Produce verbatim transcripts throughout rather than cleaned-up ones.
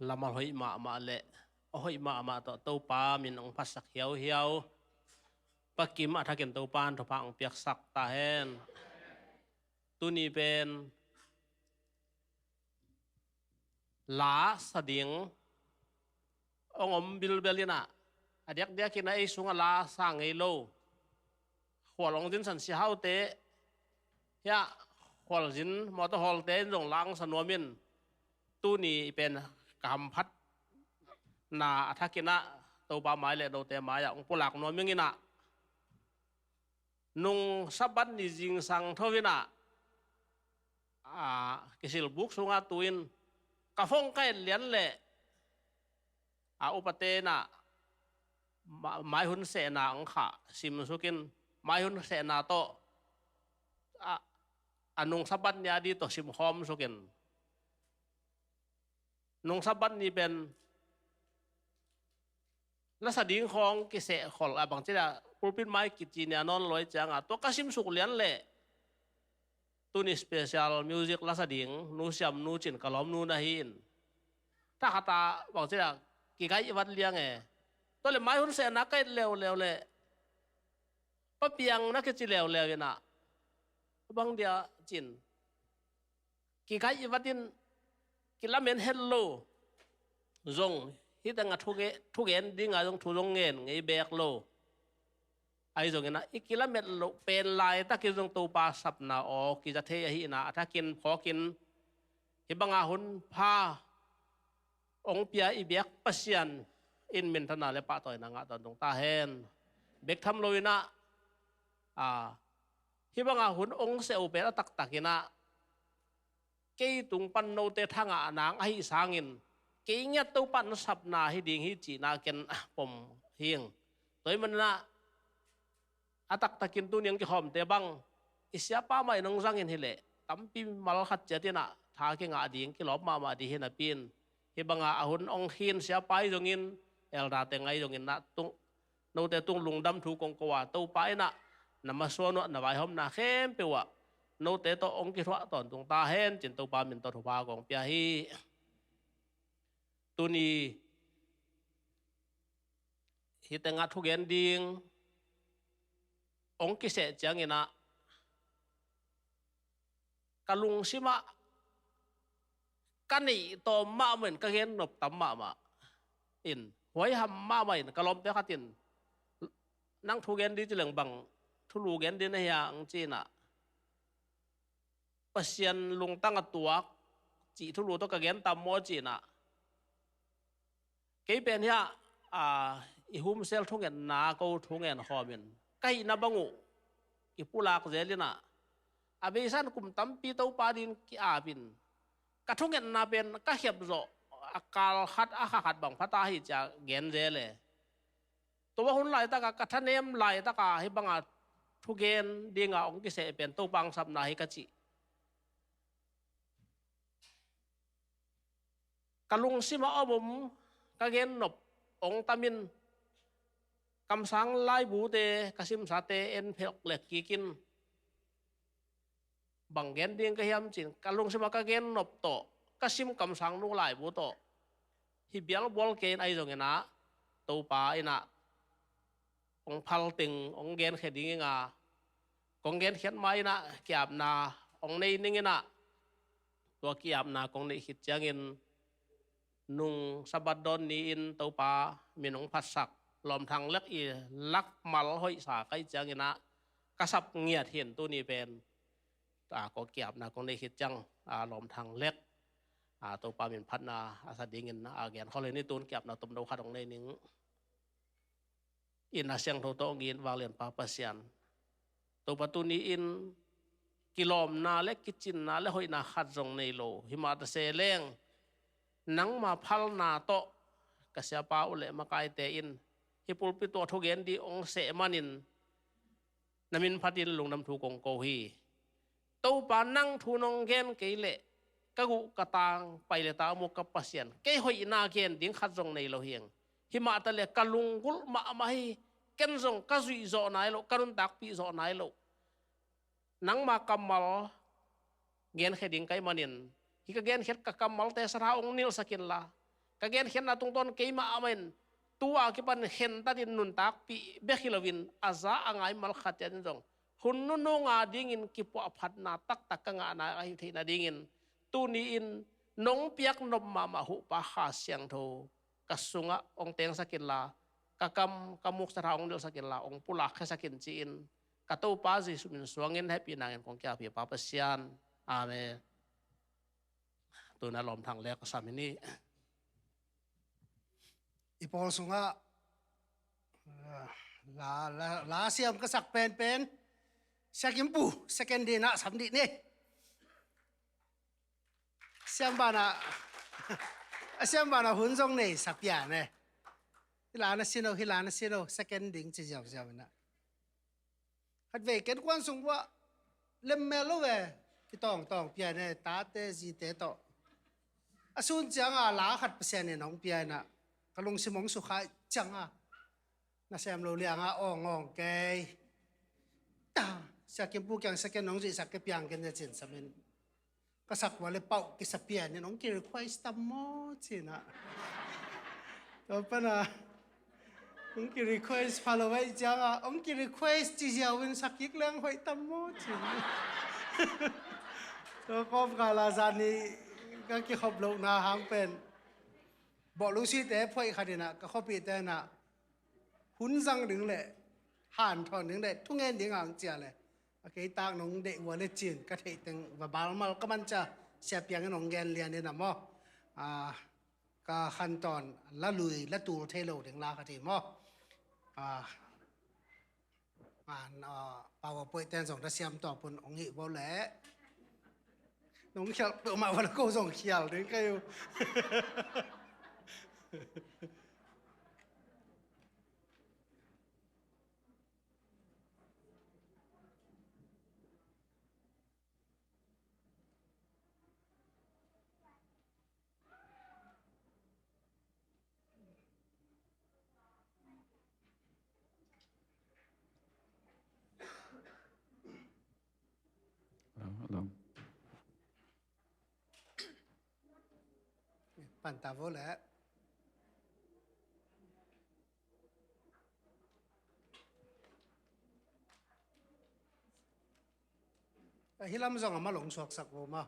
Lamal hoih mahmah le a hoih mahmah tawh Topa min hong phatsak hiauhiau. Pakim a thakin Topa in thupha hong piaksak ta hen. Tuni pen la sa ding hong om bilbel inah, a diakdiakin a ei sungah la sa ngei lo khual hong zinsan siahaute, hiah khualzin mawtaw hawlte in zong la hong sa nuam in. Tuni pen ka hamphatna a thakinah Topa mai le note mai-ah hong pulak nuam ing inah, nung Sabbath ni zingsang tho inah, a, kisilbuk sungah tu-in ka phone ka et lian leh a upate inah ma-, maihun sehna hong khah simsukin, maihun sehna tawh a, a nung Sabbath ni a di tawh simkhawmsukin, nung Sabbath ni pen lasa ding khawng kiseh khol a bangci a pulpit mai kici nia nawn lawi cianga tua ka simsuk lian leh tuni special music lasa ding nu siam nu cin ka lawm nu na hi in. Thakhata bangci a kigaih vat liang e. Tua le maihun sehna ka et leuleu le papiang na kici leuleu inah bang dia cin kigaih vat in kilamen het lo. Zong hih tengah thuge-, thugen dinga zong thu zong ngen ngei bek lo. Ahi zongin ah i kilamet loh pen laitakin zong Topa sapna aw kiza thei ahihna a thakin phawkin hih banga hun pha hong pia i biak Pasian in minthanna le pahtawina ngah tawntung ta hen. Bek tham loinah, a, hih banga hun hong seh uh pen a taktakinah kei tung pan note thangah nang ahi sangin kei ngiat Topa in sapna hi ding hi cihna ken pom hing. Tua hi manah a taktakin tuni hong kikhawmte bang i siapa mah in hong zangin hileh tampi mal khat ciat inah tha kingah ding kilawp mahmah ding hi napi in, hih banga a hun hong khin siapa ahi zongin, elderte ngai zongin ah tung, note tung lungdam thu kong ko a, Topa inah na masuan uh ah na vaihawmna khempeuh uh ah note tawh hong kithuah tawntung ta hen cin Topa min tawh thupha kong pia hi. Tuni hih tengah thugen ding hong kiseh cianginah ka lungsimah ka neih tawm mahmah in ka gen nop tam mahmah in, huaiham mahmah in ka lawmte khat in nang thu gen ding ci leng bang thulu gen ding na hiang cinah Pasian lungtang a tuak cih thulu tawh ka gen tam maw cinah kei pen hiah, a, i humsel thungetna ko thungen khawmin ka hihna bang uh i pulak zel inah a beisa in kum tampi Topa dingin ki-apin ka thungetna pen ka khiap zawh a kal khat a kha khat bang phata hi cia gen zel e. Tua hun laitaka ka thanem laitaka hih banga thugen dinga hong kiseh pen Topa hong sapna hi ka cih. Ka lungsimah a om ka gen nop hong tamin kamsang laibute ka simsate en phek lek kikin bang gen ding ka hiam cin ka lungsimah ka gen nop tawh ka sim kamsang nu laibu tawh hih bialbual kei in ahi zonginah Topa inah hong phal teng hong genkhe ding inga kong genkhiat ma inah kiapna hong nei ning inah tua kiapna kong neih khit ciangin nung Sabbath dawn ni-in Topa min hong phatsak lawmthang lek i lakmal hoihsa ka hih cianginah ka sap ngiat hin tuni pen a, kong kiapna kong neih khit ciang a lawmthang lek a Topa min phatna a sa dingin a gen khol hi ni. Tun kiapna tomno khat hong nei ning. Inn a siangtho tawh hong it vanglianpa Pasian, Topa tuni-in kilawmna le kicinna le hoihna khat zong nei lo himah ta se leng nangma phalna tawh ka siapa uh le makaite in hih pulpit tawh thugen ding hong seh manin na min phatin lungdam thu kong ko hi. Topa nang thu nong gen kei leh ka guh ka tang pai le ta mu ka Pasian, kei hoihna gen ding khat zong nei lo hiang. Himah ta le ka lunggulh mahmah hi. Ken zong ka zuih zawh nai loh, ka nuntakpih zawh nai loh. Nangma kammal genkhe ding ka hih manin hih ka genkhiat ka kammalte satha hong nilhsak inla Ka genkhiatna tungtawn keimah amah in tu-a kipan khentatin nuntakpih bek hi loin a za a ngai malkhat ciatin zong hun nunung a dingin kipuahphatna taktak ka ngahna ahi theih nadingin tuni-in nong piak nop mahmah huhpa Kha Siangtho ka sungah hong tengsak inla, ka kam ka muksa tha hong delhsak inla hong pulak khiasak in ci-in ka Topa Jesuh min suangin hehpihna ngen kong kiaphi Pa Pasian. Amen. Tuna lawmthang lek a sam hi ni. I pawl sungah, ah, la, la, la siam ka sak penpen Sia Kim Pu second ding ah sam dih ni. Siam banah a siam banah hun zong nei sa pian e. Hi la na sin o, hi la na sin o, second ding ci ziauziau inah. Khatvei ken kuan sung uah lemmel lo ve, kitawngtawng pian e, tate zite tawh. A sun cianga la khat Pasian in hong pia inah ka lungsim hong sukha cianga nasem lo lianga awngawng kei. Ta, Sia Kim Pu kiang second hong zuihsak kei piang ken cia cin samin. Ka sak ua le pauh kisa pian in hong ki-request tam maw cinah. Tua pana hong ki-request pha lo aih cianga hong ki-request ci ziau in sak kik leng hoih tam maw cinah. Tua kawmkala zani ka kikhop lohna hang pen bawh lusite phoih khat inah ka khuapihte inah hun zang ding le hanthawn ding le thungen ding ang cia le a kei tak nong deih ua le cin ka theih teng va balmal ka manca Sia Piang in hong gen lian inah maw. Ah, ka khantawn la lui la tul thei lo ding la ka ti maw. Ah, ah, PowerPoint ten zong da siam tawpun hong hih vo le nong khial peuhmah vala ko zong khial ding ka hi uh. Hello, hello. Panta vo le. Ahi lam zong a malong suaksak vo maw.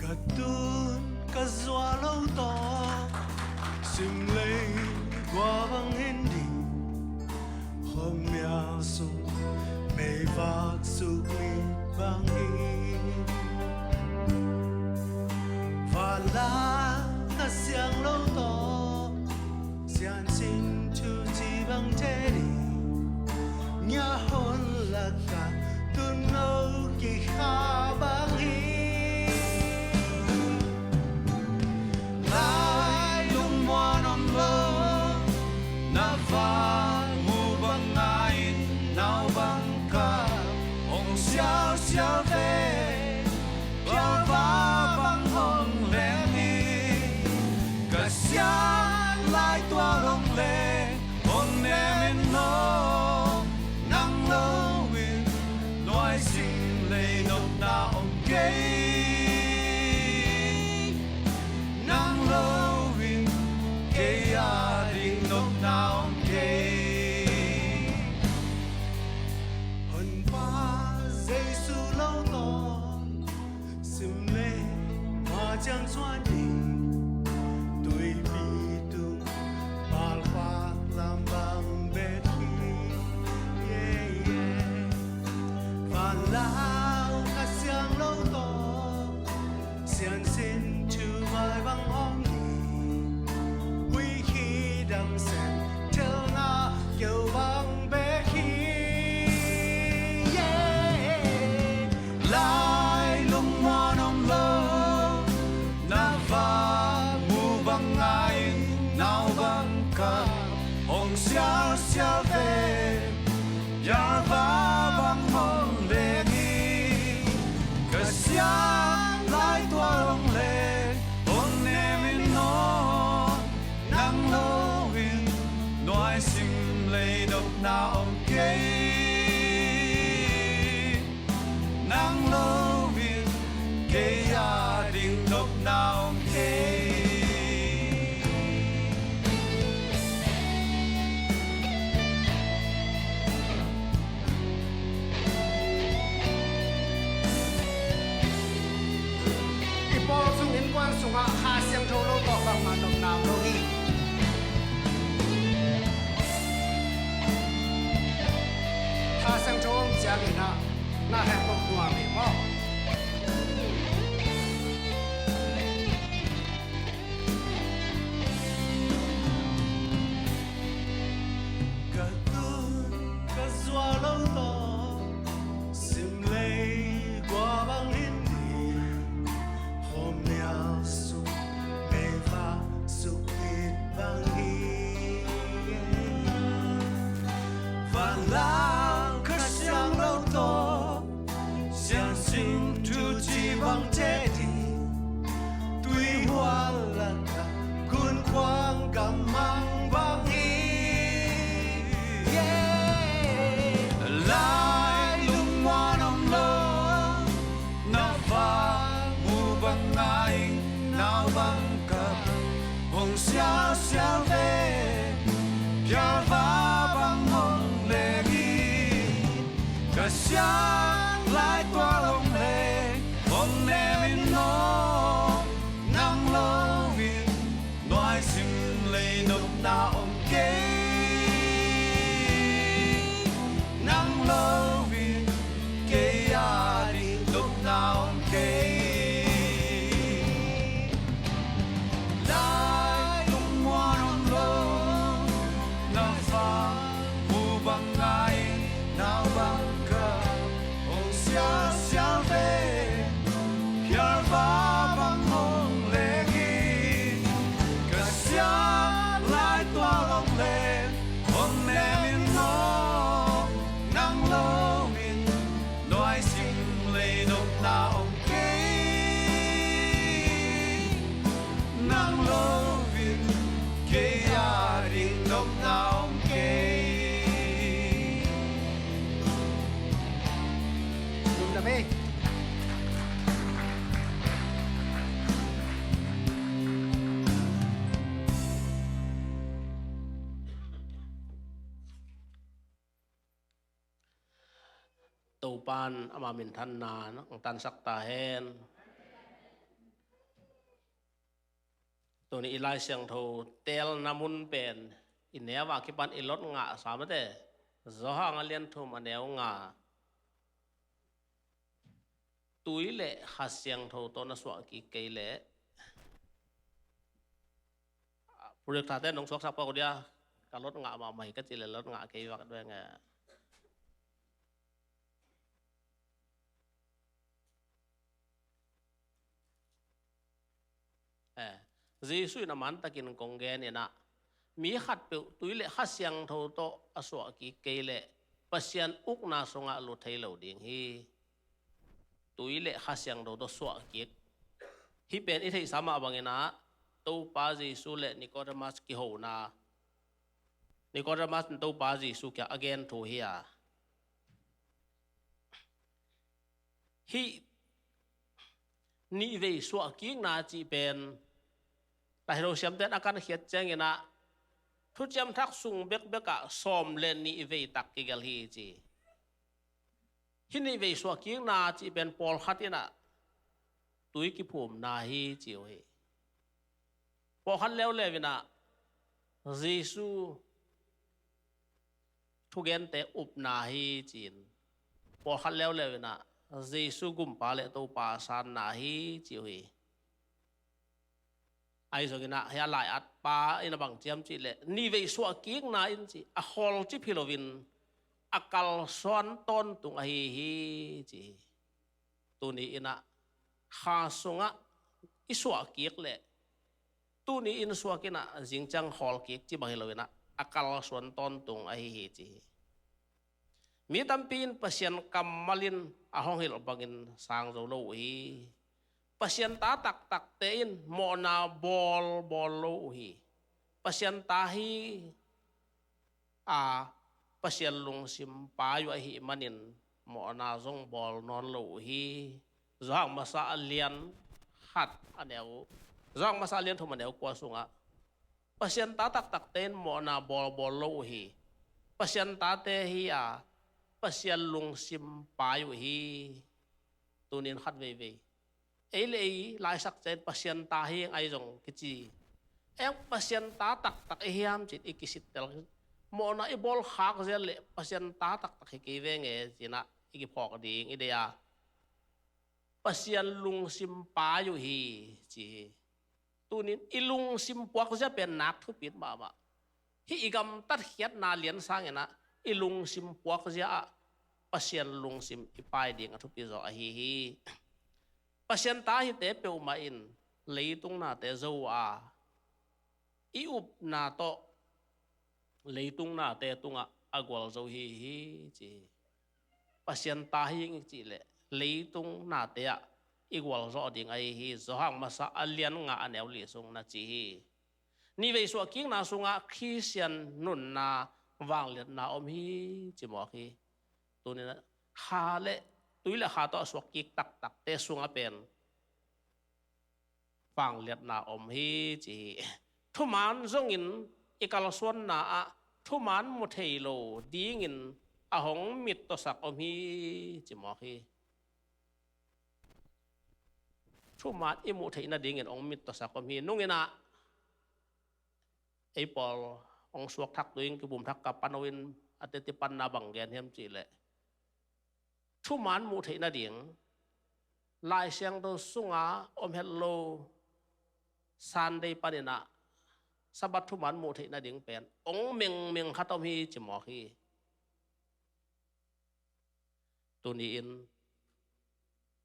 Ka tun ka zuah lo tawh sim lei gua bang in ding, khuamial sung meivak suk lit bang hi. Vanlak a siang lo tawh siansin thuci bang thei ding, ngiahon lakah tunno kikha bang hi. Lai lungmuan om lo na vak mu bang ngai-in, nau bang kah hong siausiau ve. Pialva bang hong leng hi, ka siat lai tual hong leng hong nem in no. Nang lo in nuai sing lei nopna om kei. Nang lo in kei a ding nopna om kei. Honpa Jesu lo tawh sim lei ma ciang suan ding, tuipi tung palpak lam bang bet hi. Yeah, yeah. Vanlau a siang lo tawh siansin thuvai bang om ding, huih khi dang sem thel Hong sialsial ve, pialva bang hong leng hi. Ka siang lai tual hong leng, hong nem in aw. Nang lo in nuaisim lei nopna om kei. Nang lo in kei a ding nopna om kei. I pawl sung innkuan sungah Kha Siangtho lo tawh bangmah nopna om lo hi. Kha Siangtho om ciangin ah na hek lo nuam hi maw? Ka tun ka zuau lo tawh sim lei gua bang hi ni. Khuamial suk meivak suk khit bang hi. Vanlang Kha Siang lo tawh siansim thuci bang ceh ding. Tuihual lakah kunkhuang gammang bang hi. Lai lungmuan om lo, na va mu bang ngai, nau bang kap, hong sialsial ve, pialva bang hong leng hi. Ka siang lai tual hong leng, hong nem in aw. Nang lo in nuaisim lei nopna om kei. Nang lo in kei a ding nopna om kei. Lai lungmuan om lo, na va mu bang ngai, nau bang kap, hong sialsial ve, pialva bang hong leng hi. Ka siang lai tual hong leng, hong nem in aw. Nang lo in nuaisim lei nopna om kei. Nang lo in kei a ding nopna om kei. Lungdam hi. Topa'n ama minthanna hong tansak ta hen. Tuni i Lai Siangtho teelna mun pen i neu a kipan i lot ngah sa mate. Johan a lian thum a neu nga. Tui le Kha Siangtho tawh na suah kik kei leh. Projector te nong suaksak pak uh dia, ka lot ngah mahmah hi ka cih leh lot ngah kei vak dueng e. Eh, Jesuh in a mantakin kong gen in ah, mi khatpeuh tui le Kha Siangtho tawh a suah kik kei leh Pasian ukna sungah lut thei lo ding hi. Tui le Kha Siangtho tawh suah kik. Hih pen i theihsa mah bangin ah, Topa Jesuh le Nicodemus kihona. Nicodemus in Topa Jesuh kiang a gen thu hi a. Hih nihvei suahkikna cih pen, Lai Siangtho siamte'n a kankhiat ciangin ah, Thuciam Thak sung bekbek ah sawm le nihvei tak kigelh hi ci. Hih nihvei suahkikna cih pen pawlkhat in ah tui kiphumna hi ci uh hi. Pawlkhat leuleu in ah Jesuh thugente upna hi ci-in, pawlkhat leuleu in ah Jesuh Gumpa le Topa sanna hi ci uh hi. Ahi zongin ah hih a lai-at pa in a bang ciam cih leh nihvei suahkikna in ci, a khawlcip hi loin a kalsuan tawntung ahi hi ci hi. Tuni in ah kha sungah i suahkik leh Tuni in suak in ah zing ciang khawl kik ci bang hi lo in ah a kalsuan tawntung ahi hi ci hi. Mi tampi in Pasian kammal in a hong hilh bangin sang zo lo uh hi. Pasian ta taktakte in mawhna bawl bawl lo uh hi. Pasian ta hi a, Pasian lungsim pai uh ahih manin mawhna zong bawl nawn lo uh hi. Johan masa a lian khat a neu, Johan masa a lian thum a neu kua sungah Pasian ta taktakte in mawhna bawlbawl lo uh hi. Pasian tate hi a, Pasian lungsim pai uh hi. Tunin khat veivei ei le ei laisak ciangin Pasian ta hi eng ai zong kici. Eng Pasian ta taktak i hiam cin i kisittel. Mawhna i bawl khak zel le Pasian ta taktak hi kei venge cinah i kiphawk ding i dei a. Pasian lungsim pai uh hi ci hi. Tunin i lungsim puakzia pen nak thupit mahmah. Hih i gamtat khiatna lian sanginah i lungsim puakzia ah Pasian lungsim i pai ding a thupi zaw ahi hi. Pasian ta hite peuhmah in leitung nate zo a, i upna tawh leitung nate tungah a gualzo hi hi ci hi. Pasian ta hi ing i cih leh leitung nate ah i gualzawh ding ahi hi. Johan masa a lian nga a neu li sung na ci hi. Nihvei suah kikna sungah Khristian nunna vangliatna om hi ci mawk hi. Tunin kha le tui le kha tawh a suak kik taktakte sungah pen vangliatna om hi ci hi. Thuman zongin i kalsuanna ah thuman mu thei lo dingin a hong mittawsak om hi ci mawk hi. Thuman i muh theih nadingin hong mittawsak om hi. Nunginah ei pawl hong suak thak tuing kibum thak ka pano in a teti panna bang gen hiam cih leh thuman muh theih nading Lai Siangtho sunga om het lo Sunday paninah Sabbath thuman muh theih nading pen hong mengmeng khat om hi ci mawk hi. Tuni in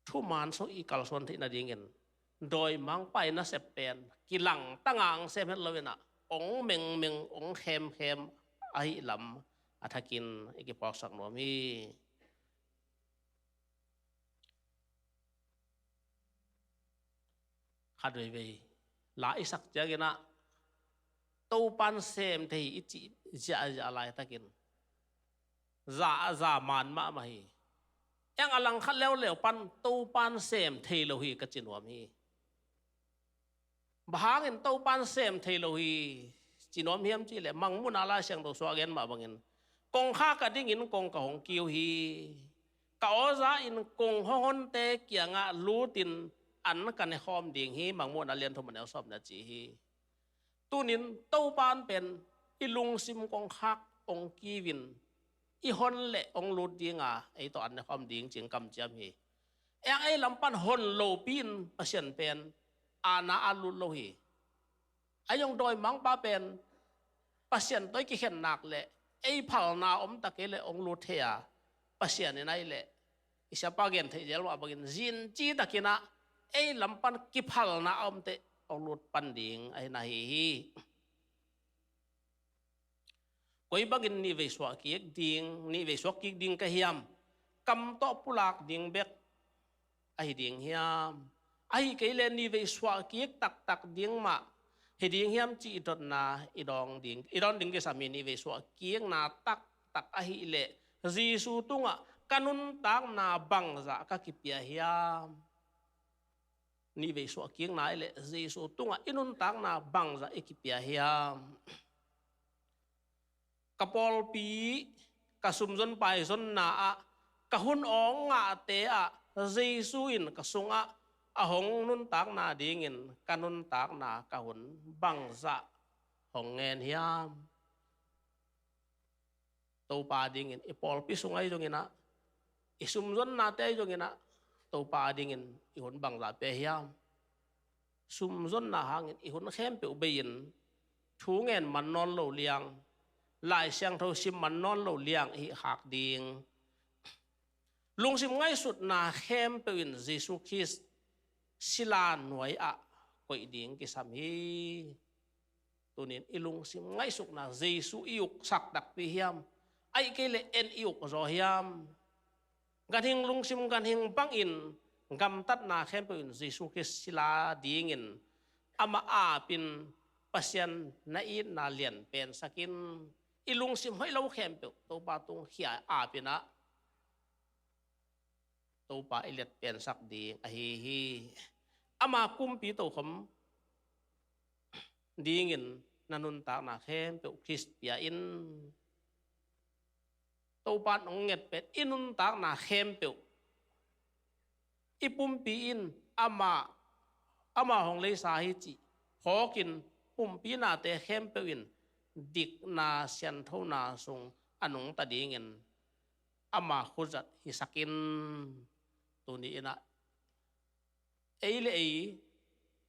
thuman sung i kalsuan theih nadingin dawimangpa i nasep pen kilang tanga ang sem het loinah hong mengmeng hong khemkhem ahi lam a thakin i kipuaksak nuam hi. Khat veivei la i sak cianginah Topan sem thei i cih ziahziah laitakin za a za man mahmah hi. Eng a langkhat leuleu pan Topan sem thei lo hi ka ci nuam hi. Bang hangin Topan sem thei lo hi ci nuam hiam cih leh Mangmuhna Lai Siangtho sungah gen mah bangin kongkhak a dingin kong ka hong kiu hi. Ka awza in kong hong honte kiangah lutin an ka nekhawm ding hi. Mangmuhna lian thum a neu sawm na ci hi. Tunin Topan pen i lungsim kongkhak hong kiuvin i hon le hong lut dinga ei tawh an nekhawm ding cing kamciam hi. Eng ei lam pan hon lopi in Pasian pen aana a lut lo hi. A zong dawimangpa pen Pasian tawh i kikhen nak le ei phalna om ta kei le hong lut thei a, Pasian in ai le i siapa gen theih zel mah bangin zin ci takinah ei lam pan kiphalna a omte hong lut pan ding ahi na hi hi. Koi bangin nihvei suah kik ding, nihvei suak kik ding ka hiam? Kam tawh pulak ding bek ahi ding hiam? Ahi kei le nihvei suah kik taktak ding mah hi ding hiam ci i dotna i dawng ding, i dawng ding kisam hi. Nihvei suah kikna taktak ahi le Jesu tungah ka nuntakna bangzah ka kipia hiam? Nihvei suah kikna i le Jesu tungah i nuntakna bangzah i kipia hiam? Ka pawlpi ka sumzon paizonna ah ka hun awng ngahte ah Jesu in ka sungah a hong nuntakna dingin ka nuntakna ka hun bangzah hong ngen hiam? Topa dingin i pawlpi sung ahi zonginah, i sumzonnate ahi zonginah Topa dingin i hun bangzah pia hiam? Sumzonna hangin i hun khempeuh bei-in thu ngen man nawn lo liang, Lai Siangtho sim man nawn lo liang i hih khak ding. Lungsim ngaihsutna khempeuh in Jesu Khrist sila nuai-ah koih ding kisam hi. Tunin i lungsim ngaihsukna Jesu i uksak takpi hiam? Ahih kei leh en i uk zaw hiam? Ganhing lungsim ganhing bangin gamtatna khempeuh in Jesu Khrist sila dingin amah apin Pasian na itna lian pensakin i lungsim hoih lo khempeuh Topa tung khia apin ah Topa i liat pensak ding ahi hi. Ama kumpi tokhom dingin na nuntakna khempeuh Khrist pia in. Topa in hong nget pen i nuntakna khempeuh i pumpi in ama, ama hong leisa hi cih phawkin pumpi nate khempeuh in dikna sianthona sung a nungta dingin ama khutzat hisakin tuni inah ei le ei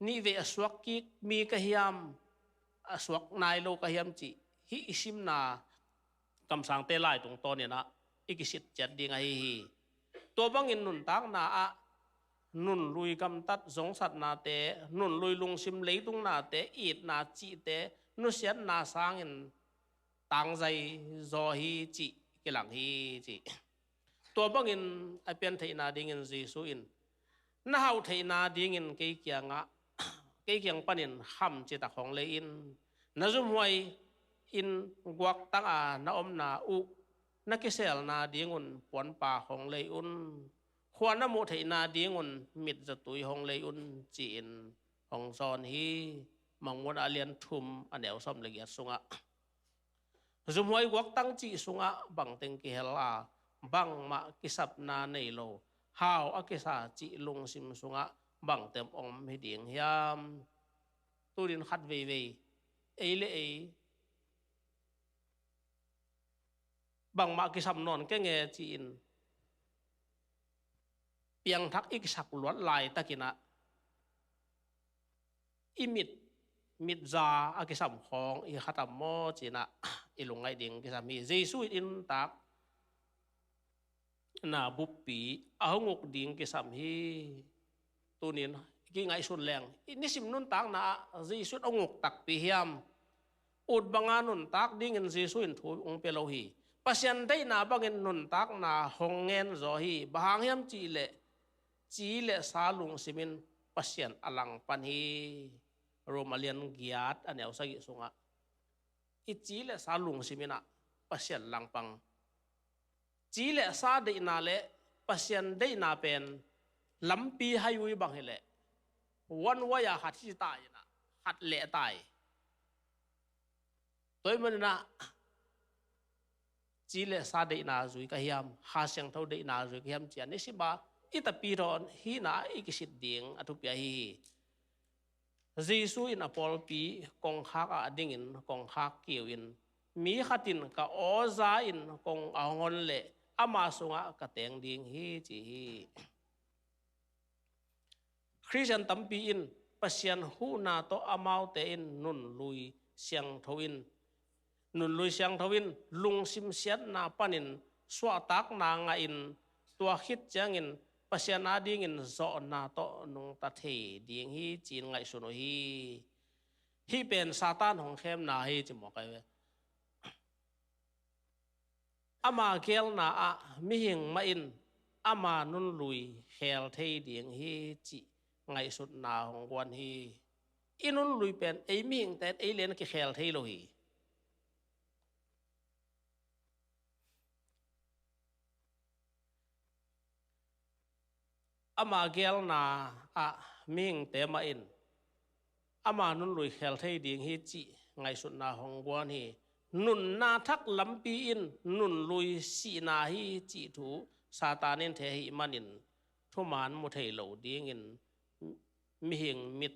nihvei a suak kik mi ka hiam, a suak nai lo ka hiam cih hih i simna kamsangte lai tungtawn inah i kisit ciat ding ahi hi. Tua bangin nuntakna ah nunlui gamtat zongsatnate, nunlui lungsim leitungnate, itna cihte nusiatna sangin tangzai zaw hi cih kilang hi cih. Tua bangin a piantheihna dingin Jesu in na hauh theihna dingin kei kiangah, kei kiang panin kham citak hong lei in. Na zumhuai in guaktang a na omna uh na kiselna dingun puanpa hong lei un. Khua na muh theihna dingun mitzatui hong lei un ci-in hong zawn hi. Mangmuan a lian thum a neu sawm le giat sungah zumhuai guaktang cih sungah bangteng kihel a, bangmah kisapna nei lo hau a kisa cih lungsim sungah bangteng om hi ding hiam? Tunin khat veivei ei le ei bangmah kisam nawn kei nge ci-in piangthak i kisak luat laitakinah i mit, mitza a kisam khawng i khatam maw cinah i lungngaih ding kisam hi. Jesu in i nuntak na buppi a hong uk ding kisam hi. Tunin kingaihsun leng i nisim nuntakna ah Jesu in hong uk takpi hiam? Ut banga nuntak dingin Jesu in thu hong pia lo hi. Pasian deihna bangin nuntakna hong ngen zaw hi. Bang hang hiam cihleh ci le sa lungsimin Pasian a langpan hi. Rom a lian giat a neu sagih sungah i ci le sa lungsiminah Pasian langpang. Ci le sa deihna le Pasian deihna pen lampi highway bang hileh one way a khat hi ta inah khat leh ta hi. Tua ahih maninah ci le sa deihna zui ka hiam, Kha Siangtho deihna zui ka hiam ci-a nisim a i tapi thawn hihna i kisit ding a thupi ahi hi. Jesu in a pawlpi kongkhak ah a dingin kongkhak kiu in mi khat in ka aw za in kong a hong hon leh ama sungah ka teng ding hi ci hi. Khristian tampi in Pasian huhna tawh amaute in nunlui siangtho in, nunlui siangtho in lungsim siatna panin suahtakna ngahin tua khit ciangin Pasian adingin zawhna tawh nungta thei ding hi ci-in ngaihsun uh hi. Hih pen Satan hong khemna hi ci mawk ahi ve. Ama geelna ah mihing mah in ama nunlui khel thei ding hi cih ngaihsutna hong guan hi. I nunlui pen ei mihingte in ei le na kikhel thei lo hi. Ama geelna ah mihingte mah in ama nunlui khel thei ding hi cih ngaihsutna hong guan hi. Nunna thak lampi in nunlui sihna hi cih thu Satan in thei ahih manin thuman mu thei lo dingin mihing mit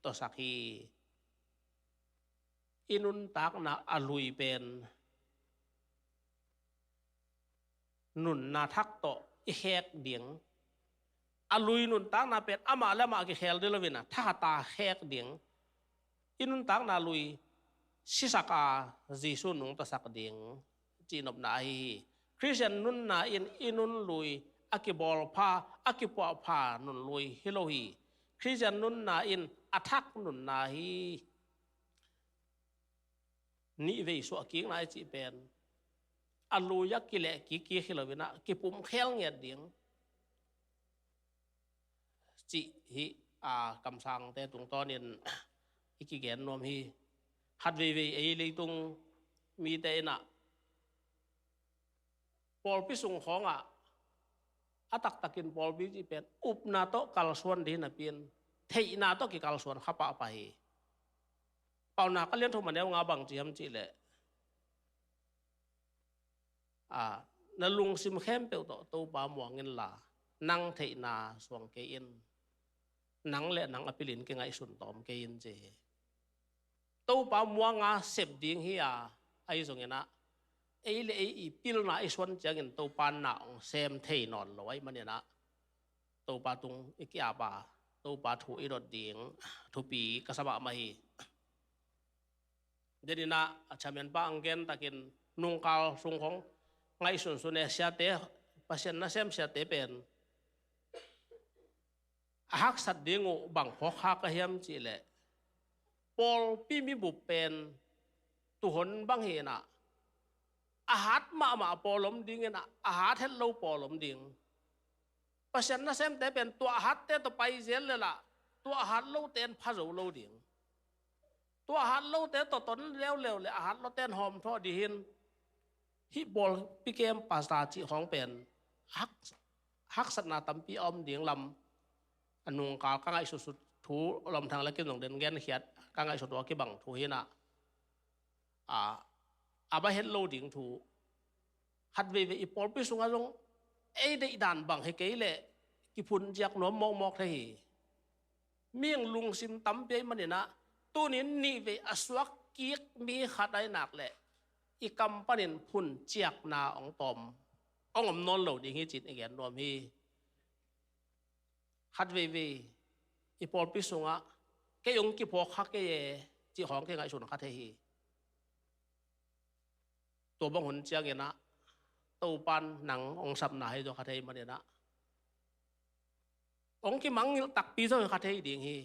tawsak hi. I nuntakna a lui pen nunna thak tawh i khek ding. A lui nuntakna pen amah le amah kikhel ding lo in a thakhat a khek ding. I nuntakna lui sisak a Jesu nungtasak ding cihnopna ahi hi. Khristian nunna in i nunlui a kibawlpha, a kipuahpha nunlui hi lo hi. Khristian nunna in a thak nunna hi. Nihvei suah kikna i cih pen a lui a kileh kik kik hi lo in ah kipumkhel ngiat ding cih hi. A kamsangte tungtawnin i kigen nuam hi. Khatveivei ei leitung mite in ah pawlpi sung khawngah a taktakin pawlpi cih pen upna tawh kalsuan ding napi in theihna tawh kikalsuan kha pahpah hi. Paunak a lian thum a neu nga bang ci hiam cih leh, a, na lungsim khempeuh tawh Topa muang inla nang theihna suang kei in, nang le nang a pilin kingaihsun tawm kei in ci hi. Topa muanga sep ding hi a, ahi zongin ah ei le ei i pilna i suan ciangin Topa na hong sem thei nawn lo ahih manin ah Topa tung i ki-ap a, Topa thu i dot ding thupi ka sa mahmah hi. Denin ah a chairman pa hong gen takin nungkal sung khawng ngaihsunsun e, siate, Pasian nasem siate pen a haksat ding uh bang phawk khak a hiam cih leh, pawlpi mibup pen tuhon bang hi in ah a hat mahmah pawl om ding in ah a hat het lo pawl om ding. Pasian nasemte pen tua a hatte tawh pai zel lel ah tua a hat lote in pha zo lo ding. Tua a hat lote tawh ton leuleu le a hat lote in hawm thawh ding hi in, hih pawlpi kem pasta cih khawng pen hak, haksatna tampi a om ding lam a nungkal ka ngaihsutsut thu Lawmthang le Kim zong den genkhiat ka ngaihsut uh a kibang thu hi in ah, a, a va het lo ding thu. Khatveivei i pawlpi sungah zong ei deihdan bang hi kei leh kiphun ciak nuam mawkmawk thei hi. Mihing lungsim tampi ahih manin ah tunin nihvei a suak kik mi khat ahi nak leh i kam panin phun ciakna hong tawm hong om nawn lo ding hi ci-in i gen nuam hi. Khatveivei i pawlpi sungah kei hong kiphawk kha kei e cih khawng kingaihsun kha thei hi. Tua bang hun ciangin ah Topan nang hong sapna hi zaw kha thei manin ah hong kimangngilh takpi zaw hi kha thei ding hi.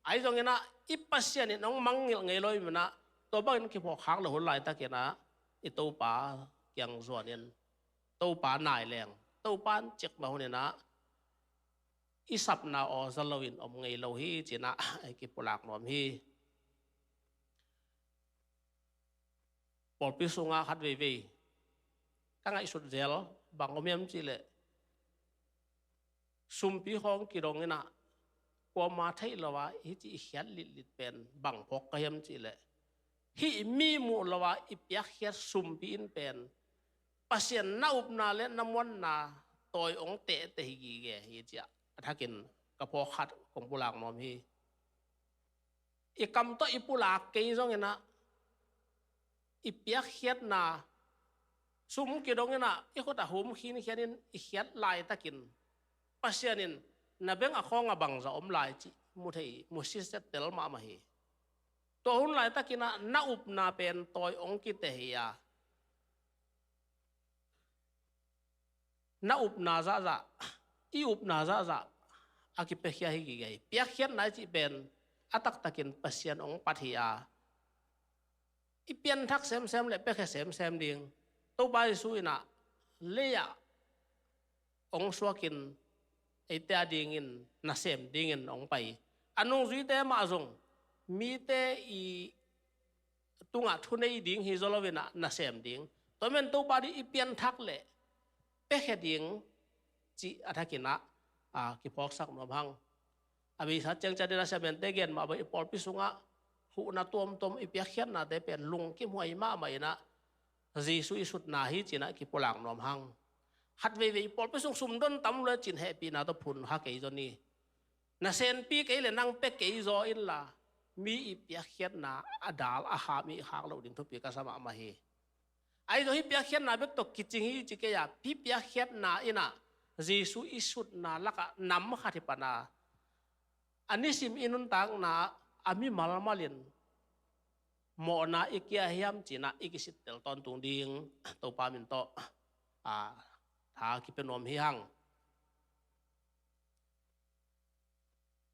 Ahi zongin ah i Pasian in hong mangngilh ngei lo ahih manin ah tua bangin kiphawk khak lo hun laitakin ah i Topa kiang zuanin Topa nai leng Topan cik mah hun in ah i sapna aw za loin om ngei lo hi ci-in ah i kipulak nuam hi. Pawlpi sungah khatveivei ka ngaihsut zel bang om hiam cih leh, sumpi khawng kidong in ah kuama theih lo a hih ci i khiat litlit pen bang phawk ka hiam cih leh, hih mi muh lo a i piakkhiat sumpi in pen Pasian na upna le na muanna tawi hong tehteh hi gige hi ci-a a thakin ka phawk khat kong pulak nuam hi. I kam tawh i pulak kei zongin ah i piakkhiatna sum kidong in ah i khut ah hum khinkhianin i khiat laitakin Pasian in na beng a khawng ah bangzah om lai cih mu thei, mu siset tel mahmah hi. Tua hun laitakin ah na upna pen tawi hong kiteh hi a, na upna zahzah, i upna zahzah a kipiakhia hi gige hi. Piakkhiatna i cih pen a taktakin Pasian hong pat hi a, i pianthak semsem le piakhia semsem ding. Topa Jesu in ah lei-ah hong suakin eite a dingin nasem dingin hong pai. A nungzuite mah zong mite i tungah thunei ding hi zaw loin ah nasem ding. Tua men Topa ding i pianthak le piakhia ding cih a thakin ah, a, kiphawksak nuam hang. A beisa ciang ciatin a siamente gen mah bang i pawlpi sungah huhna tuamtuam i piakkhiatnate pen lungkimhuai mahmah in ah Jesu i sutna hi ci-in ah kipulak nuam hang. Khatveivei i pawlpi sung sumdon tam lua cin hehpihna tawh phun kha kei zaw ni. Nasenpi kei le nang pia kei zaw inla, mi i piakkhiatna a dal a ham i khak loh ding thupi ka sa mahmah hi. Ahi zong hih piakkhiatna bek tawh kicing hi ci kei a, hih piakkhiatna in ah Jesu i sutna lakah nam khat hi pan a, a nisim i nuntakna a mimal malin mawhna i kia hiam ci-in ah i kisittel tawntung ding Topa min tawh, a, tha kipia nuam hi hang.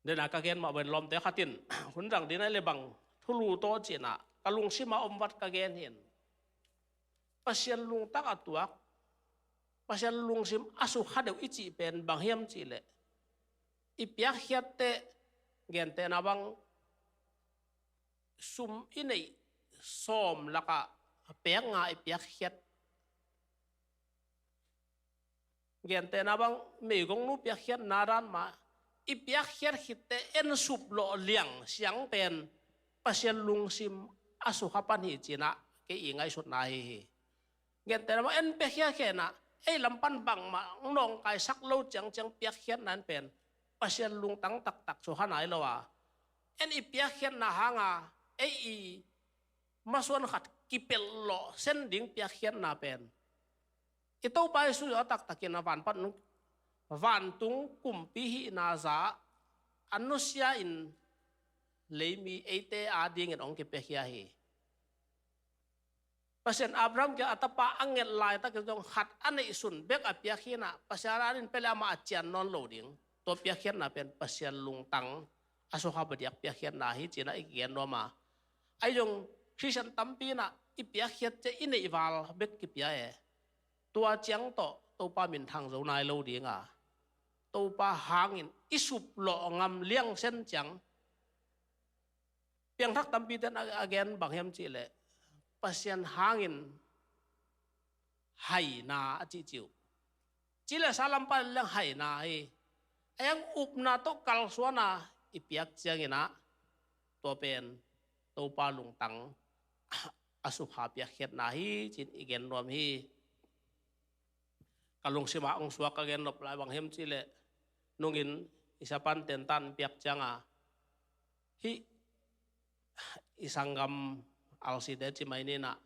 Dena ka gen mah ven lawmte khatin hun zang dina le bang thulu tawh cinah ka lungsimah om vat ka gen hin. Pasian lungtang a tuak, Pasian lungsim a sukha deuh i cih pen bang hiam cihleh, i piakkhiatte gentehna bang sum i neih sawm lakah pek nga i piakkhiat, gentehna bang meigongnu piakkhiatna dan mah i piakkhiat khitte en sup lawh liang siang pen Pasian lungsim a sukha pan hi cinah kei i ngaihsutna hi hi. Gentehna bang en piakkhiat khenah ei lam pan bangmah nawngkaisak lo ciangciang piakkhiatna in pen Pasian lungtang taktak sukha nai lo a, en i piakkhiatna hanga ei i masuan khat kipelh lawh sen ding piakkhiatna pen i Topa Jesu a taktakin a vanpat nung vantung kumpi hihna za a nusia in leimi eite a dingin hong kipiakhia hi. Pasian Abraham kiang a tapa a nget laitakin zong khat a neihsun bek a piakhiatna Pasian a din pele amah a cian nawn lo ding. Tua piakkhiatna pen Pasian lungtang a sukha badiak piakkhiatna hi cinah i kigen nuam a, ahi zong Khristian tampi inah i piakkhiat ciah i neihval bek kipia e. Tua ciang tawh Topa minthang zo nai lo dinga, Topa hangin i sup lawh ngam liang sen ciang. Piangthak tampite in a gen bang hiam cihleh Pasian hangin haina a cihcih uh. Cihleh salam pan leng haina hi. A yang upna tawh kalsuana i piak cianginah tua pen Topa lungtang a sukha piakkhiatna hi cin i gen nuam hi. Ka lungsimah hong suak ka gen nop lai bang hiam cihleh nungin i sapan tentan piak cianga hih i sanggam alsite ci mai ninah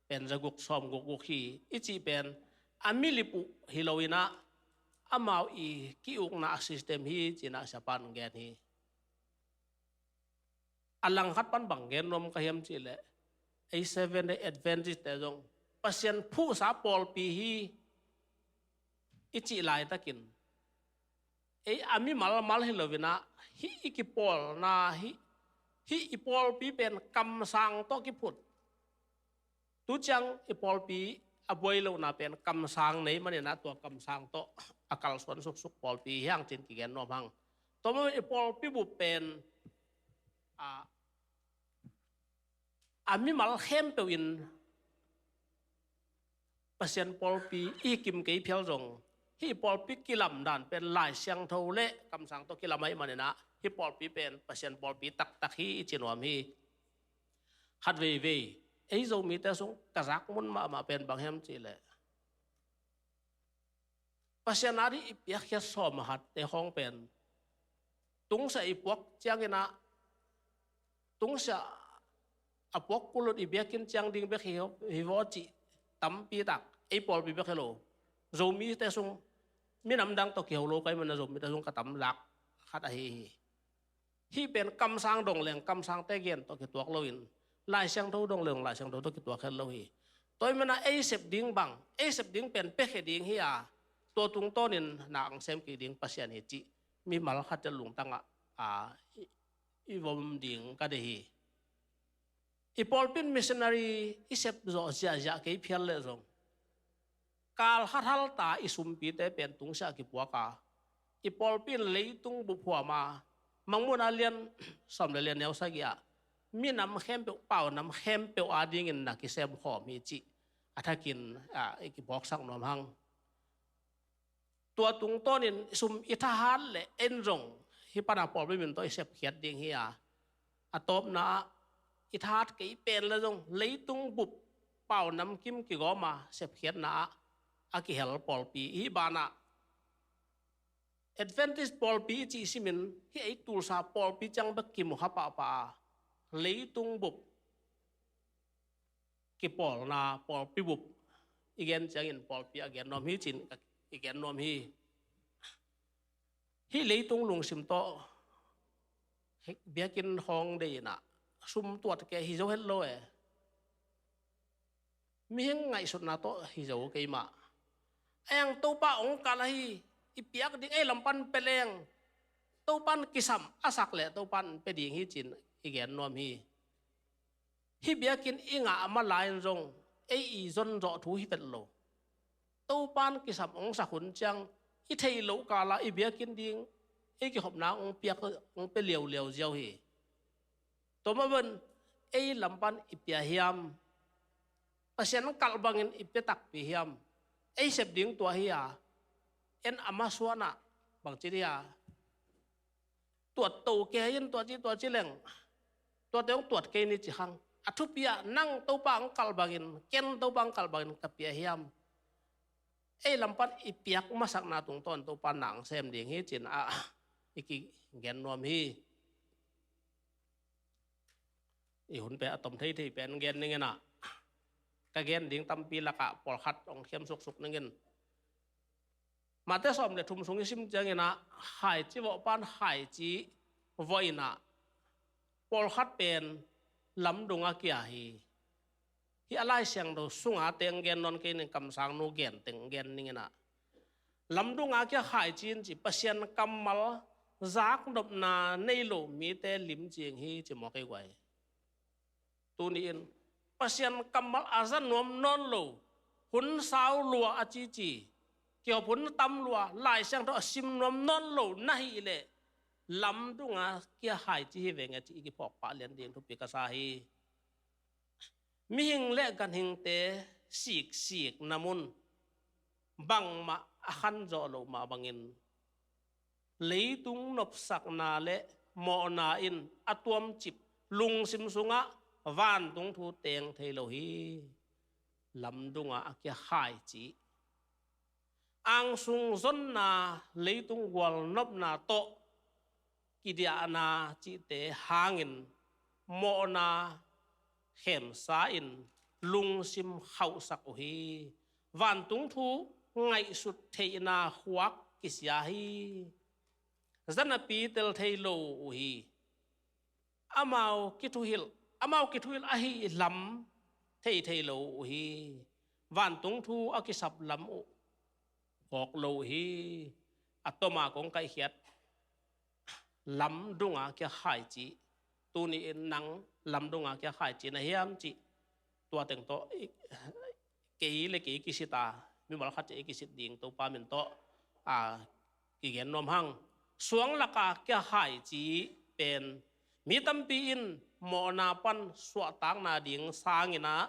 pen zaguk sawm gukguk hi i cih pen a milip uh hi loinah amau i ki-ukna a system hi cinah sapan gen hi. A langkhat pan bang gen nuam ka hiam cihleh ei Seventh Day Adventist te zong Pasian phuhsa pawlpi hi i cih laitakin ei a mimal mal hi loinah hih i kipawlna hih hih i pawlpi pen kamsang tawh kiphut. Tu ciang i pawlpi a buai lohna pen kamsang nei maninah tua kamsang tawh a kalsuan suksuk pawlpi hiang cin kigen nuam hang. Tua manin i pawlpi bup pen a, a mimal khempeuh in Pasian pawlpi i kim kei phial zong hih pawlpi kilamdan pen Lai Siangtho le kamsang tawh kilam ahi maninah hih pawlpi pen Pasian pawlpi taktak hi i ci nuam hi. Khat veivei ei Zomite sung ka zak mun mahmah pen bang hiam cihleh Pasian a dih i piakkhiat sawm a khatte khawng pen tungsiah i puak cianginah tungsiah a puak kulun i biakinn ciang ding bek hi vaw cih tampi tak ei pawlpi bek hi lo. Zomite sung minam dang tawh kiho lo kai mana Zomite sung ka tam lak khat ahi hi. Hih pen kamsang dong leng kamsangte gen tawh kituak loin Lai Siangtho dong leng Lai Siangtho tawh kituak het lo hi. Tua i mana ei sep ding bang ei sep ding pen piakhia ding hi a, tua tungtawnin na ang sem kik ding Pasian hi cih mimal khat ciah lungtangah a i vom ding ka deih hi. I pawlpi in missionary i sep zawh ziahziah kei phial leh zong kal khat halta i sumpite pen tungsiah kipuak a, i pawlpi in leitung buphuam a mangmuhna lian sawm le lian neu sagih ah minam khempeuh paunam khempeuh adingin na kisem khawm hi cih a thakin i kipuaksak nuam hang. Tua tungtawnin sum i thahat le en zong hih pana pawlpi min tawh i sepkhiat ding hi a, a tawpna ah i thahat kei pen le zong leitung bup paunam kim kigawma sepkhiatna ah a kihel pawlpi hih banah Adventist pawlpi i cih simin hih ei tulsa pawlpi ciang bek kimukha pahpah a leitung bup kipawlna pawlpi bup i gen ciangin pawlpi a gen nuam hi cin i gen nuam hi. Hih leitung lungsim tawh biakinn hawng dei inah sum tuat kei hi zo het lo e. Mihing ngaihsutna tawh hi zo keimah. A yang Topa ong kal ahi i piak ding ei lampan peleng Topan kisam a sak leh Topan pia ding hi ci-in i gen nuam hi. Hih biakinn i ngah mah lai-in zong ei i zon zawh thu hi vet lo. Topan kisam hong sak hun ciang i theih loh kala i biakinn ding i kikhopna hong piak, hong pia liauliau ziau hi. Tua mah bangin ei lam pan i pia hiam? Pasian kalh bangin i pia takpi hiam? Ei sep ding tua hi a, en a masuanah bangci dih a, tuat to kei in tuaci tuaci leng, tuate hong tuat kei ni ci hang. A thupi ah nang Topa hong kalh bangin, ken Topa hong kalh bangin ka pia hiam? Ei lam pan i piak masakna tungtawn Topa na hong sem ding hi ci-in ah i kigen nuam hi. I hun pen a tom theithei pen gen ning in ah, ka gen ding tampi lakah pawlkhat hong khiam suksuk ning in. Mate sawm le thum sung i sim ciangin ah, khaici vawh pan khaici vawh in ah, pawlkhat pen lamdung a kia hi. Hih a Lai Siangtho sunga teng gen nawn kei ning, kamsangnu gen teng gen ning in ah, lamdung a kia khaici in ci, Pasian kammal zaknopna nei lo mite limcing hi ci mawk ei guai. Tuni-in Pasian kammal a za nuam nawn lo, hun sau lua a cici, kihop hun tam lua, Lai Siangtho a sim nuam nawn lo na hih leh, lamdung a kia khaici hi veng e ci i kiphawk pah lian ding thupi ka sa hi. Mihing le ganhingte siksikna mun bangmah a khanzawh loh mah bangin, leitung nopsakna le mawhna in a tuamcip lungsim sungah vantung thu teng thei lo hi. Lamdung a kia khaici, angsung zonna, leitung gualnopna tawh kidiahna cihte hangin mawhna khemsa in lungsim khauhsak uh hi. Vantung thu ngaihsut theihna khuak kisia hi. Zanapi tel thei lo uh hi. Amau kithuhilh, amau kithuhilh ahi lam thei thei lo uh hi. Vantung thu a kisap lam uh phawk lo uh hi. A toma kong kaihkhiat lamdung a kia khaici, tuni-in nang lamdung a kia khaici na hiam cih, tua teng tawh i, kei le kei kisit a, mimal khat ci i kisit ding Topa min tawh a kigen nuam hang. Suang laka kia khaici pen mi tampi in mawhna pan suahtakna ding sangin ah,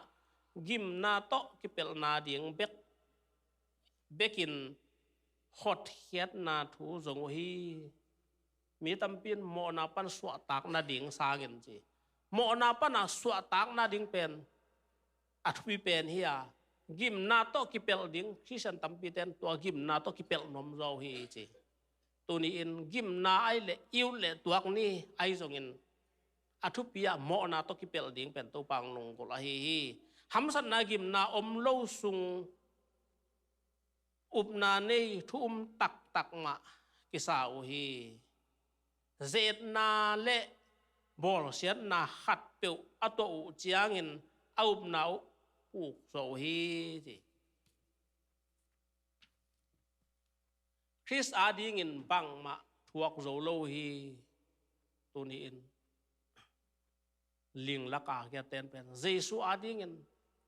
gimna tawh kipelhna ding bek, bekin hotkhiatna thu zong uh hi. Mi tampi in mawhna pan suahtak nading sangin ci, mawhna pana suahtak nading pen a thupi pen hi a, gimna tawh kipelh ding Khristian tampite in tua gimna tawh kipelh nuam zaw uh hi ci. Tuni-in gimna ai le i ut le tuak ni ai zongin, a thupi ah mawhna tawh kipelh ding pen Topa hong lunggulh ahi hi. Hamsatna gimna om lo sung upna nei thu um taktak mah kisa uh hi. Zetna le bawlsiatna khatpeuh a tuah uh ciangin a upna uh puk zaw uh hi ci. Khrist adingin bangmah thuak zo lo uh hi. Tuni-in ling laka kiaten pen Jesu adingin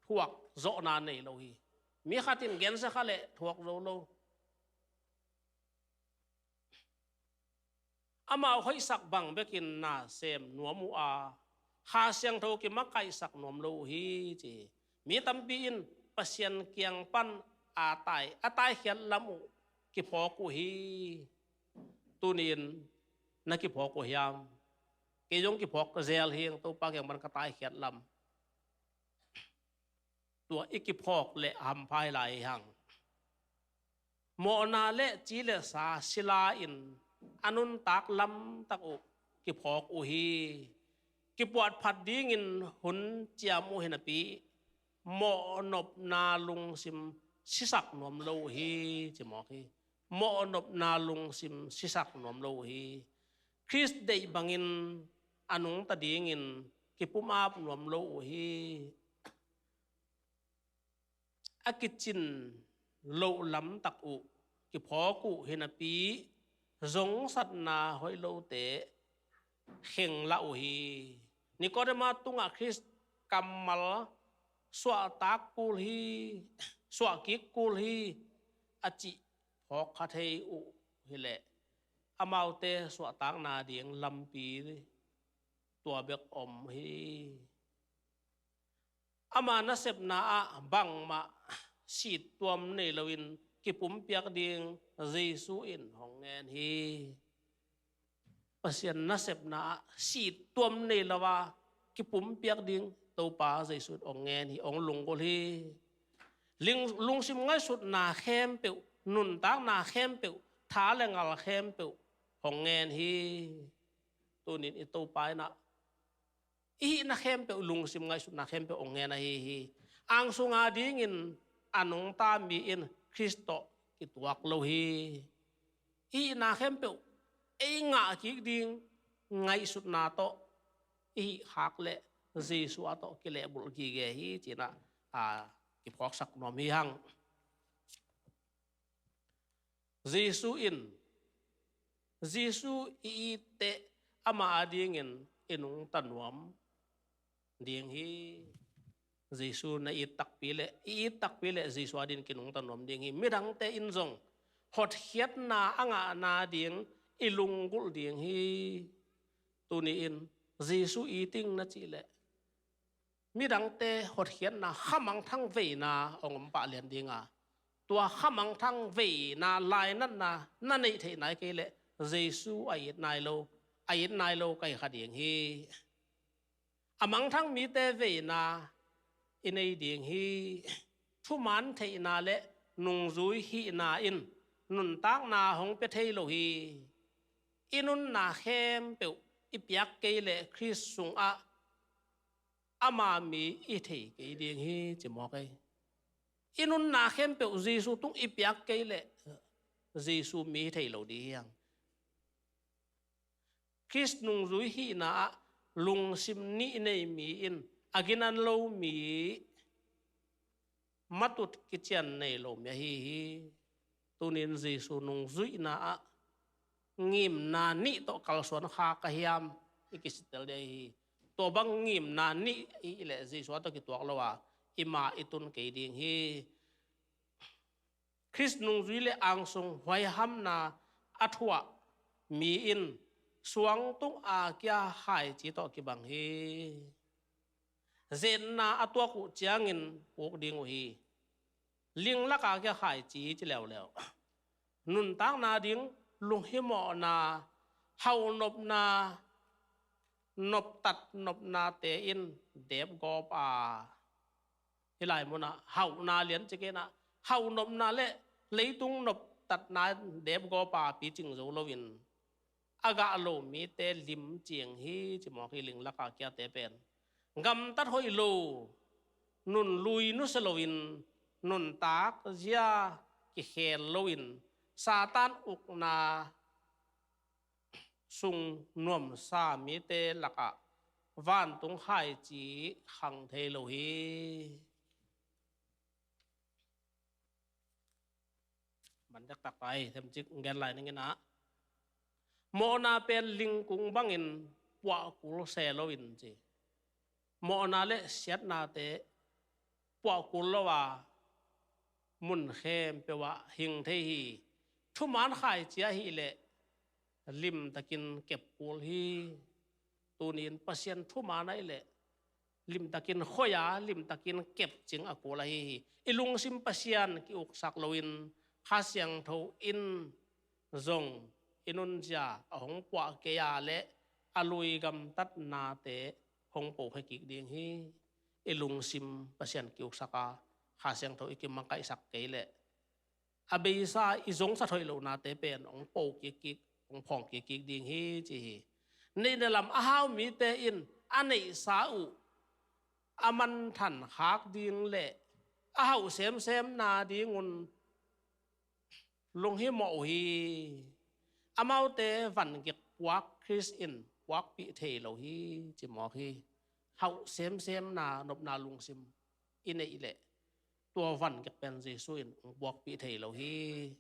thuak zawhna nei lo hi. Mi khatin gensia kha leh thuak zo lo. Amau hoihsak bang bekin na sem nuam uh a, Kha Siangtho kimakaihsak nuam lo uh hi ci. Mi tampi in Pasian kiang pan a tai, a taikhiat lam uh kiphawk uh hi. Tuni-in na kiphawk uh hiam? Kei zong kiphawk zel hi, Topa kiang pan ka taikhiat lam. Tua i kiphawk leh hampha hi lai hi hang. Mawhna le ci le sa sila in a nuntak lamtak uh kiphawk uh hi. Kipuahphat dingin hun ciam uh hi napi, mawhnopna lungsim sisak nuam lo uh hi ci mawk hi. Mawhnopna lungsim sisak nuam lo uh hi. Khrist deih bangin a nungta dingin kipumap nuam lo uh hi. A kicin loh lamtak uh kiphawk uh hi napi, zongsatna hoih lote kheng lah uh hi. Nikodema tungah Khrist kammal suahtak kul hi, suahkik kul hi a cih phawk kha thei uh hileh amaute suahtakna ding lampi tua bek om hi. Ama nasepna ah bangmah sittuam nei loin kipumpiak ding Jesu in hong ngen hi. Pasian nasepna ah sittuam nei lo a kipumpiak ding Topa Jesu in hong ngen hi, hong lunggulh hi. Ling, lungsim ngaihsutna khempeuh, nuntakna khempeuh, tha le ngal khempeuh hong ngen hi. Tunin i Topa in ah i hihna khempeuh, lungsim ngaihsutna khempeuh hong ngen ahi hi. Angsunga dingin a nungta mi in Khrist tawh kituak lo hi. I hihna khempeuh ei ngah kik ding ngaihsutna tawh i hih khak leh Jesu a tawh kilehbulh gige hi, ci-in ah, a, kiphawksak nuam hi hang. Jesu in, Jesu i it teh ama adingin i nungta nuam ding hi. Jesu na it takpi leh, i it takpi leh Jesu adingin kinungta nuam ding hi. Midangte in zong hotkhiatna a ngahna ding i lunggulh ding hi. Tuni-in Jesu it ing na cih leh midangte hotkhiatna, khamangthang veina hong om pah lian ding a, tua khamangthang veina, lainatna na neih theih nai kei leh Jesu a it nai lo, a it nai lo ka hi kha ding hi. A mangthang mite veina i nei ding hi. Thuman theihna le nungzui hihna in nuntakna hong pia thei lo hi. I nunna khempeuh i piak kei leh Khrist sungah ama mi i thei kei ding hi, ci mawk ei. I nunna khempeuh Jesu tung i piak kei leh Jesu mi hi thei lo ding hi hang. Khrist nungzui hihna ah lungsim nih nei mi in a ginan lo mi, matut kician nei lo mi ahi hi. Tunin Jesu nungzuihna ah ngimna nih tawh kalsuan kha ka hiam, i kisitel ding ahi hi. Tua bang ngimna nih i hih leh Jesu a tawh kituak lo a, i ma i tun kei ding hi. Khrist nungzui le angsung huaihamna a thuah mi in suangtung a kia khaici tawh kibang hi. Zetna a tuak uh ciangin puk ding uh hi. Linglak a kia khaici ci leuleu, nuntakna ding lunghimawhna, hauhnopna, noptat nopnate in depgawp a, hih lai munah hauhna lian ci kei in ah, hauhnopna le leitung noptatna depgawp a picing zo loin a gah lo mite lim ciang hi, ci mawk hi. Linglak a kiate pen gamtat hoih lo, nun lui nusia loin, nuntak zia kikhel loin, Satan ukna sung nuamsa mite lakah vantung khaici khang thei lo hi. Man dektak ta hi, themcik gen lai ning in ah, mawhna pen lingkung bangin puah kul se loin ci. Mawhna le siatnate puah kul lo a, mun khempeuh ah hing thei hi. Thuman khaici ahih leh limtakin kep kul hi. Tunin Pasian thuman ahih leh limtakin khoi a, limtakin kep cing a kul ahi hi. I lungsim Pasian ki-uksak loin Kha Siangtho in zong i nunzia a hong puah kei a leh a lui gamtatnate hong pokhia kik ding hi. I lungsim Pasian ki-uksak a, Kha Siangtho i kimakaihsak kei leh a beisa i zongsat hoih lohnate pen hong po kikkik, hong phawng kikkik ding hi, ci hi. Neihna lam a hau mite in a neihsa uh a manthan khak ding le a hauh semsemna dingun lunghimawh uh hi. Amaute vangik puak Khrist in puakpih thei lo hi, ci mawk hi. Hauh semsemna nopna lungsim i neih leh tua vangik pen Jesu in hong puakpih thei lo hi.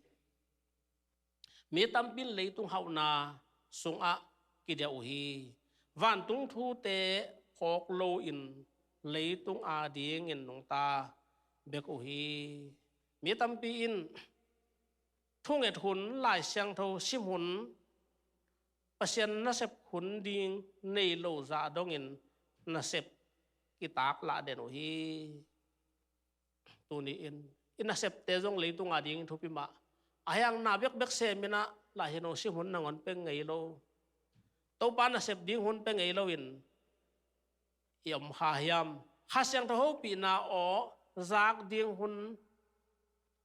Mi tampi in leitung hauhna sungah kidiah uh hi. Vantung thute kawk loin leitung adingin nungta bek uh hi. Mi tampi in thunget hun, Lai Siangtho sim hun, Pasian nasep hun ding nei lo zah dongin nasep kitak lah den uh hi. Tuni-in i nasepte zong leitung adingin thupi mah. A hiang na bekbek semin ah Lai Siangtho sim hun nangawn pe ngei lo. Topa nasep ding hun pe ngei loin i om kha hiam? Kha Siangtho hopihna aw zak ding hun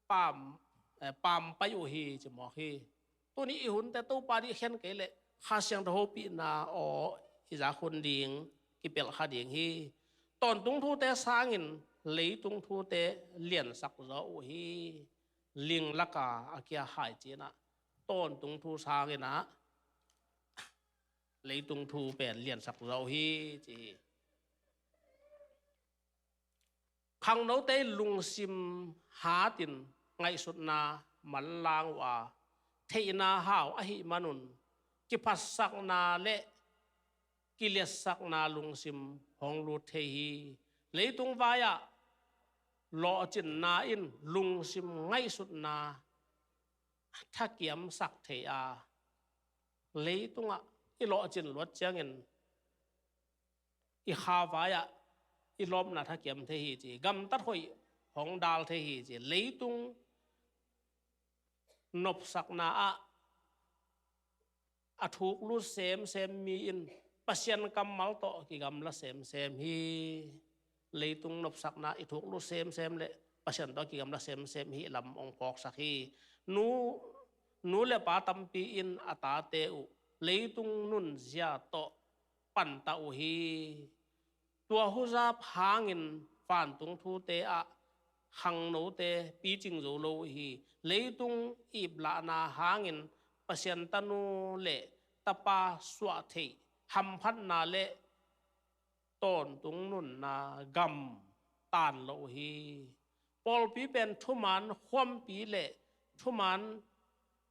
pam, eh, pam pai uh hi, ci mawk hi. Tuni i hunte Topa ding khen kei leh Kha Siangtho hopihna aw i zak hun ding kipelh kha ding hi. Tawntung thute sangin leitung thute liansak zaw uh hi. Ling laka a kia hai cinah tawntung thu sanginah leitung thu pen liansak zaw uh hi, ci hi. Khangnote lungsim hatin ngaihsutna manlang uh a, theihna hau ahih manun kiphatsakna le kiliatsakna lungsim hong lut thei hi. Leitung vai-ah lawhcinna in lungsim ngaihsutna thakiamsak thei a, leitungah i lawhcin luat ciangin i kha vai-ah i lawpna thakiam thei hi, ci. Gamtat hoih hong dal thei hi, ci. Leitung nopsakna ah a thuk lut semsem mi in Pasian kammal tawh kigamla semsem hi. Leitung nopsakna i thuk lut semsem le Pasian tawh kigamla semsem hi lam hong phawksak hi. Nu, nu le pa tampi in a tate uh leitung nunzia tawh panta uh hi. Tua huzap hangin vantung thute ah khangnote picing zo lo uh hi. Leitung iplahna hangin Pasian tanu le tapa suah theih hamphatna le tawntung nunna gam tan lo uh hi. Pawlpi pen thuman khuampi le thuman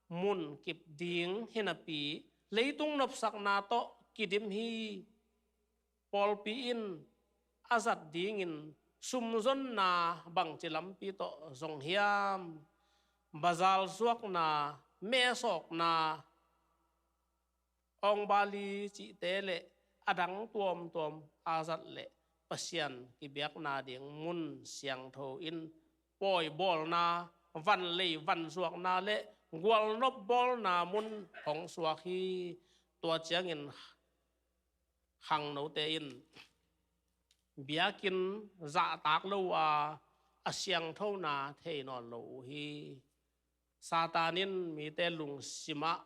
mun kip ding hinapi leitung nopsakna tawh kidim hi. Pawlpi in a zat dingin sumzonna bangci lampi tawh zong hiam? Bazal zuakna, mesawkna, awngbali cihte le a dang tuamtuam a zat le Pasian kibiakna ding mun siangtho in pawibawlna, vanlei vanzuakna le gualnop bawlna mun hong suak hi. Tua ciangin khangnote in biakinn zahtak lo a, a siangthona thei nawn lo uh hi. Satan in mite lungsimah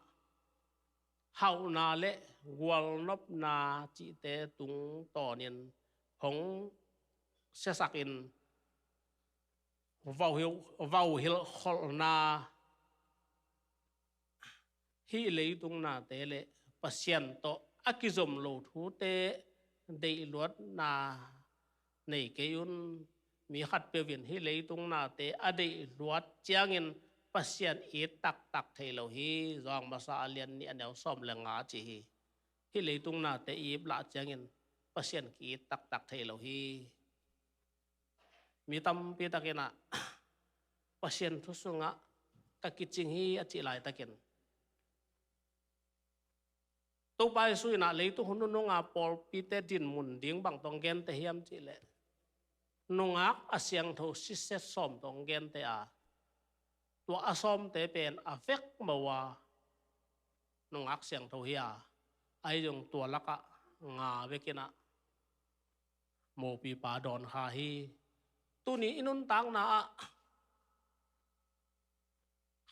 hauhna le gualnopna cihte tungtawnin hong siasakin vauhil-, vauhilh kholhna hih leitung nate le Pasian tawh a kizom lo thute deihluatna nei kei un. Mi khatpeuh in hih leitung nate a deihluat ciangin Pasian it taktak thei lo hi. Johan masa a lian nih a neu sawm le nga ci hi. Hih leitung nate i iplah ciangin Pasian ki-it taktak thei lo hi. Mi tampi takin ah Pasian thu sungah ka kicing hi a cih laitakin Topa Jesu in ah leitung hun nunung a pawlpite dinmun ding bang tawh hong gente hiam cih leh nungak a siangtho siset sawm tawh hong gente a, tua a sawmte pen a vek mo a nungak siangtho hi a, ahi zong tua lakah nga vekin ah mopipa dawn kha hi. Tuni i nuntakna ah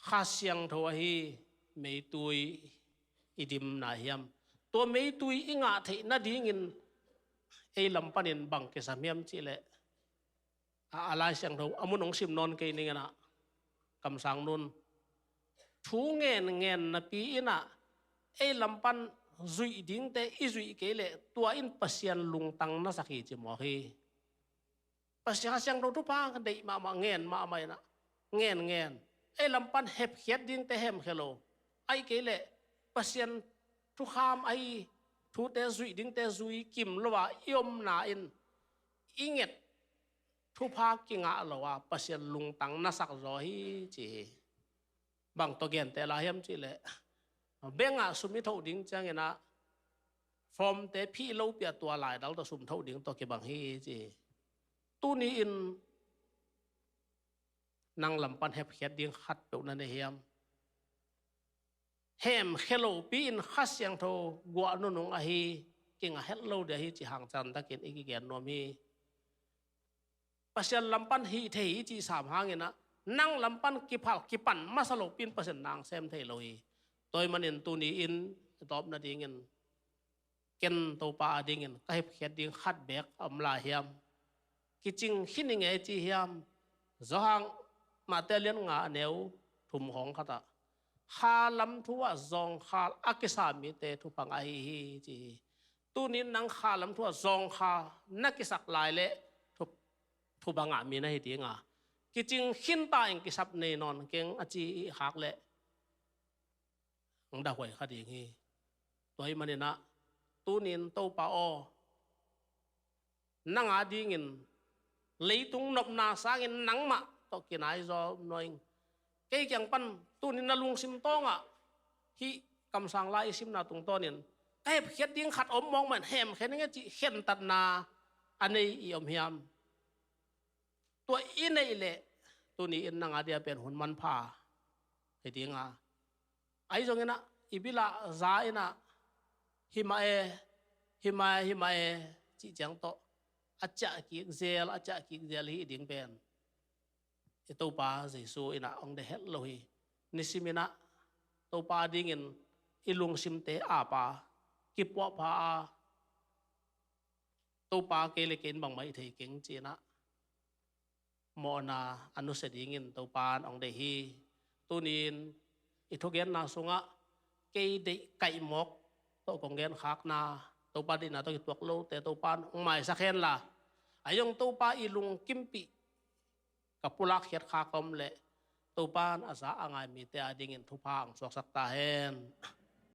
Kha Siangtho ahi meitui i dimna hiam? Tua meitui i ngah theih nadingin ei lam panin bang kisam hiam cih leh a, a Lai Siangtho a mun hong sim nawn kei ning in ah, kamsang nun thu ngen ngen napi in ah ei lam pan zuih dingte i zuih kei leh tua in Pasian lungtang na sak hi ci mawk hi. Pasian Kha Siangtho thupha deih mahmah, ngen mahmah in ah, ngen ngen, ei lam pan hepkhiat dingte hemkhia lo. Ahih kei leh Pasian thukham ahi thute zuih dingte zui kim lo a i omna in i nget thupha kingah lo a Pasian lungtang nasak zaw hi ci hi. Bang tawh genteh lai hiam cih leh, bank ah sum i thoh ding ciangin ah formte phih lo pia, tua laidal tawh sum thoh ding tawh kibang hi ci hi. Tuni in nang lam pan hepkhiat ding khat peuh na nei hiam? Hemkhia lopi in Kha Siangtho guah nunung ahi, kingah het lo ding ahi cih hangsan takin i kigen nuam hi. Pasian lam pan hih thei hi cih sam hangin ah nang lam pan kiphal kipan masa lopi in Pasian nang sem thei lo hi. Tua ahih manin tuni in i tawp nadingin ken Topa adingin ka hepkhiat ding khat beek a om lai hiam? Kicing khin i ngei ci hiam? Johan, Mate lian nga a neu thum khawng khat ah, kha lam thu ah zawngkhal a kisa mite thupha ngah ahi hi ci hi. Tuni in nang kha lam thu ah zawngkhal na kisak lai leh thu, thupha ngah mi na hi ding a, kicing khin ta in kisap nei nawn keng a ci i khak leh hong dahuai kha ding hi. Tua ahih manin ah tuni in Topa aw, nang adingin leitung nopna sangin nangmah tawh kinai zaw nuam ing. Kei kiang pan tuni in na lungsim tawng ah hih kamsang lai i simna tungtawnin ka hepkhiat ding khat om mawk mah in hemkhia ning e cih khentatna a nei i om hiam? Tua i neih leh tuni in nang adia pen hun manpha hi ding a, ahi zongin ah i bil ah za in ah, hi mah e, hi mah e, hi mah e cih ciang tawh a ciah kik zel, a ciah kik zel hi ding pen i Topa Jesu in ah hong deih het lo hi. Nisim in ah Topa adingin i lungsimte ap a, kipuahpha a, Topa, kei le kei in bangmah i thei keng ci in ah mawhna a nusia dingin Topa in hong deih hi. Tuni in i thugenna sungah kei deih kaih mawk tawh kong genkhakna, Topa deihna tawh kituak lote Topa in hong maisak hen la, ahi zong Topa i lungkimpih ka pulak khiat khak om leh Topa in a za a ngai mite adingin thupha hong suaksak ta hen.